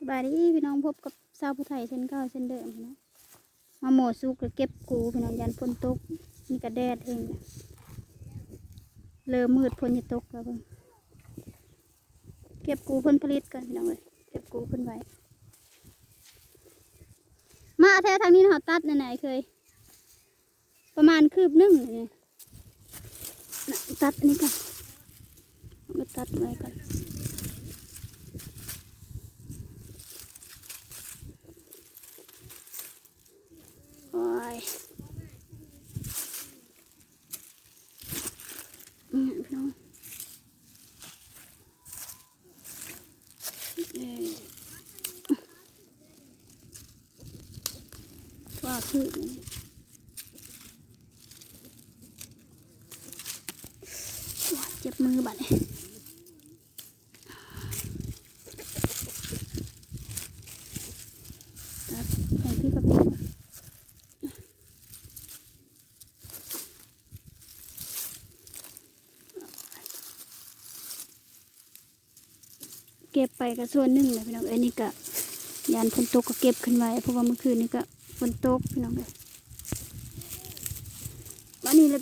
ບາຍດີພີ່ນ້ອງ ພົບກັບສາວຜູ້ໄທເຊັ່ນເກົ່າເຊັ່ນເດີມພີ່ນ້ອງ. ມາໝໍ້ສຸກແລ້ວເກັບກູພີ່ນ້ອງ ຢ້ານຝົນຕົກ ນີ້ກະແດດແຮງ ເລີ່ມມືດຝົນຈະຕົກແລ້ວເບິ່ງ. ເກັບກູຜົນຜະລິດກ່ອນພີ່ນ້ອງເອີຍ ເກັບກູຂຶ້ນໄວ້. ມາແຖວທາງນີ້ເຮົາຕັດແນ່ໆ ເຄີຍ ປະມານຄືບໜຶ່ງນີ້ ຕັດອັນນີ້ກ່ອນ ມາຕັດໄວ້ກ່ອນ. ໂອ້ຍ ນີ້ພີ່ນ້ອງ ເອີ ວ່າຄື ໂອ້ຍ ເຈັບມືບາດນີ້. ຕັດໃສ່ທີ່ກະປິ ເກັບໄປກະສ່ວນໜຶ່ງແຫຼະພີ່ນ້ອງເອີຍ. ນີ້ກະຢ້ານຝົນຕົກກະເກັບຂຶ້ນໄວ້ ເພາະວ່າມື້ຄືນນີ້ກະຝົນຕົກພີ່ນ້ອງເອີຍ. ບາດນີ້ລະ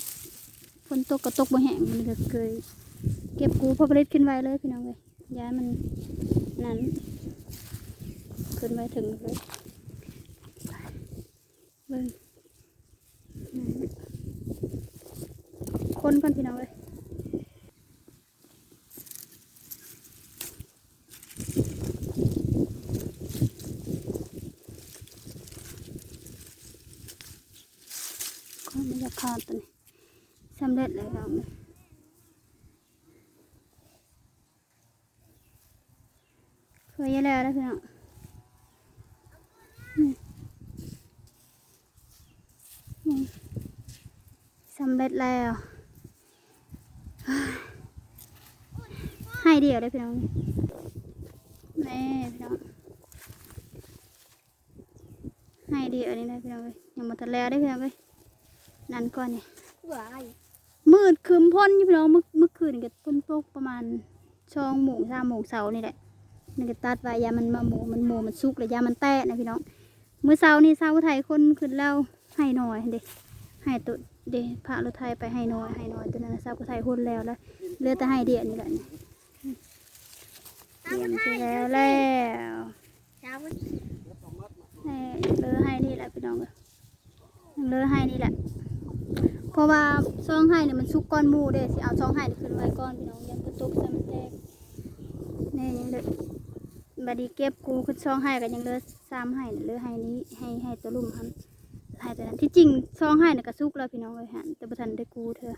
ຝົນຕົກກະຕົກບໍ່ແຫ້ງ ມັນກະເຄີຍເກັບກູຜົນຜະລິດຂຶ້ນໄວ້ເລີຍພີ່ນ້ອງເອີຍ ຢ້ານມັນນັ້ນ ຂຶ້ນໄວ້ເຖິງເລີຍ. ເບິ່ງ ຄົນກ່ອນພີ່ນ້ອງເອີຍ. ກໍມັນຢາກຂາດຕົວນີ້ ສຳເລັດແລ້ວພີ່ນ້ອງເອີຍ. ເຄີຍແລ້ວແລ້ວພີ່ນ້ອງ ນີ້ ນີ້ ສຳເລັດແລ້ວ ໄຮ່ດຽວເດ້ພີ່ນ້ອງ ນີ້ພີ່ນ້ອງ. ໄຮ່ດຽວນີ້ນະພີ່ນ້ອງເອີຍ ຍັງບໍ່ທັນແລ້ວເດ້ພີ່ນ້ອງເອີຍ ນັ້ນກ່ອນນີ້ ວ້າຍ ມືດຄຶ້ມຝົນຢູ່ພີ່ນ້ອງ. ມື້ ມື້ຄືນນີ້ກະຝົນຕົກປະມານສອງໂມງ ສາມໂມງເຊົ້ານີ້ແຫຼະ ນີ້ກະຕັດໄວ້ ຢ້ານມັນມາໝໍ້ ມັນໝໍ້ ມັນສຸກແລ້ວ ຢ້ານມັນແຕກນະພີ່ນ້ອງ. ມື້ເຊົ້ານີ້ສາວຜູ້ໄທຂົນຂຶ້ນແລ້ວ ໄຮ່ນ້ອຍຫັ້ນເດ້ ໄຮ່ໂຕເດ້ ພາລົດໄຖໄປໄຮ່ນ້ອຍ ໄຮ່ນ້ອຍໂຕນັ້ນນະ ສາວຜູ້ໄທຂົນແລ້ວ ແລ້ວເຫຼືອແຕ່ໄຮ່ດຽວນີ້ແຫຼະນີ້ ຕຽມຊິແລ້ວແລ້ວ ເອີ ເຫຼືອໄຮ່ນີ້ແຫຼະພີ່ນ້ອງເອີຍ ເຫຼືອໄຮ່ນີ້ແຫຼະ ເພາະວ່າສອງໄຮ່ນີ້ມັນສຸກກ່ອນໝູ່ເດ້ ຊິເອົາສອງໄຮ່ນີ້ຂຶ້ນໄວ້ກ່ອນພີ່ນ້ອງ ຢ້ານຝົນຕົກໃສ່ມັນແຕກ ນີ້ຍັງເຫຼືອ ບາດນີ້ເກັບກູຂຶ້ນສອງໄຮ່ກະຍັງເຫຼືອສາມໄຮ່ ເຫຼືອໄຮ່ນີ້ ໄຮ່ ໄຮ່ໂຕລຸ່ມຫັ້ນ ໄຮ່ໂຕນັ້ນ ທີ່ຈິງສອງໄຮ່ນີ້ກະສຸກແລ້ວພີ່ນ້ອງເອີຍ ຫັ້ນ ແຕ່ບໍ່ທັນໄດ້ກູເທື່ອ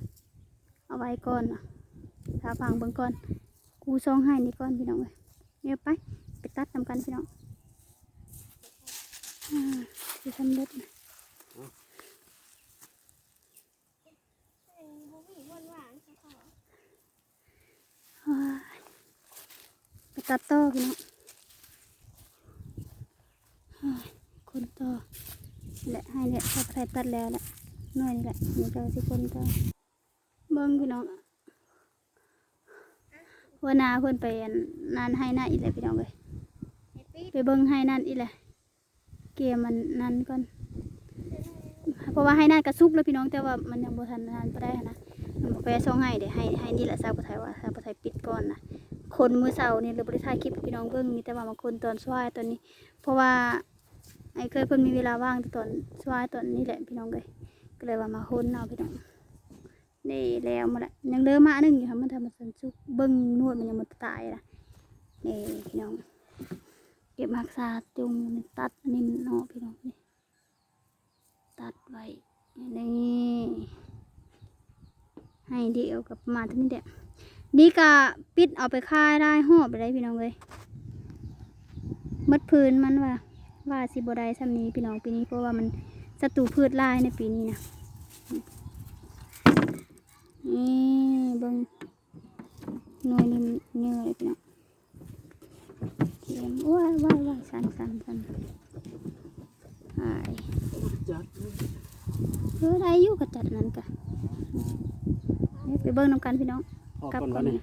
ເອົາໄວ້ກ່ອນນະ ຖ້າຟັງເບິ່ງກ່ອນ ກູສອງໄຮ່ນີ້ກ່ອນພີ່ນ້ອງເອີຍ. ດຽວໄປ ໄປຕັດນຳກັນພີ່ນ້ອງ ອາ ຊິສຳເລັດນະ ໂອ້ຍ ໄປຕັດຕໍ່ພີ່ນ້ອງ ໂອ້ຍ ຂົນຕໍ່ ແລະ ໃຫ້ແຫຼະ ຖ້າໃຜຕັດແລ້ວແຫຼະ ໜ່ວຍນີ້ແຫຼະ ນີ້ກະຊິຂົນຕໍ່. ເບິ່ງພີ່ນ້ອງ ຫົວໜ້າເພິ່ນໄປອັນນັ້ນໄຮ່ນັ້ນອີກແລ້ວພີ່ນ້ອງເອີຍ ໄປເບິ່ງໄຮ່ນັ້ນອີກແລ້ວ ກຽມອັນນັ້ນກ່ອນ ເພາະວ່າໄຮ່ນັ້ນກະສຸກແລ້ວພີ່ນ້ອງ ແຕ່ວ່າມັນຍັງບໍ່ທັນນັ້ນປານໃດຫັ້ນນະ ມັນບໍ່ແປສອງໄຮ່ເດ້ ໄຮ່ ໄຮ່ນີ້ແຫຼະ ສາວຜູ້ໄທວ່າ ສາວຜູ້ໄທປິດກ່ອນນະ ຂົນມື້ເຊົ້ານີ້ເລີຍບໍ່ໄດ້ຖ່າຍຄລິບໃຫ້ພີ່ນ້ອງເບິ່ງ ມີແຕ່ວ່າມາຂົນຕອນສວາຍຕອນນີ້ ເພາະວ່າອ້າຍເຄີຍເພິ່ນມີເວລາວ່າງແຕ່ຕອນສວາຍຕອນນີ້ແຫຼະພີ່ນ້ອງເອີຍ ກະເລີຍວ່າມາຂົນເອົາພີ່ນ້ອງ. ນີ້ແລ້ວໝົດລະ ຍັງເຫຼືອມາໜຶ່ງຢູ່ຫັ້ນ ມັນທຳມະຊານສຸກ ເບິ່ງໜວດມັນຍັງບໍ່ຕາຍລະ ນີ້ພີ່ນ້ອງ ເກັບຮັກສາຈຸງ ຕັດອັນນີ້ມັນອອກພີ່ນ້ອງ ນີ້ ຕັດໄວ້ ນີ້ ໄຮ່ດຽວກະປະມານເທົ່ານີ້ແຫຼະ ນີ້ກະປິດເອົາໄປຂາຍຫຼາຍຮອບແລ້ວໄດ໋ພີ່ນ້ອງເອີຍ ໝົດພື້ນມັນວ່າ ວ່າຊິບໍ່ໄດ້ຊ່ຳນີ້ພີ່ນ້ອງ ປີນີ້ ເພາະວ່າມັນສັດຕູພືດຫຼາຍໃນປີນີ້ນະ ນີ້ເບິ່ງ ໜ່ວຍນີ້ມັນເຫຍື້ອເລີຍພີ່ນ້ອງ ກຽມ ໂອ້ຍ ວ້າຍ ວ້າຍ ສັ່ນ ສັ່ນ ສັ່ນ ອ້າຍ ເອີ ໄດ້ຢູ່ ກະຈັດອັນນັ້ນກະ ໄປເບິ່ງນຳກັນພີ່ນ້ອງ ກັບກ່ອນ ນີ້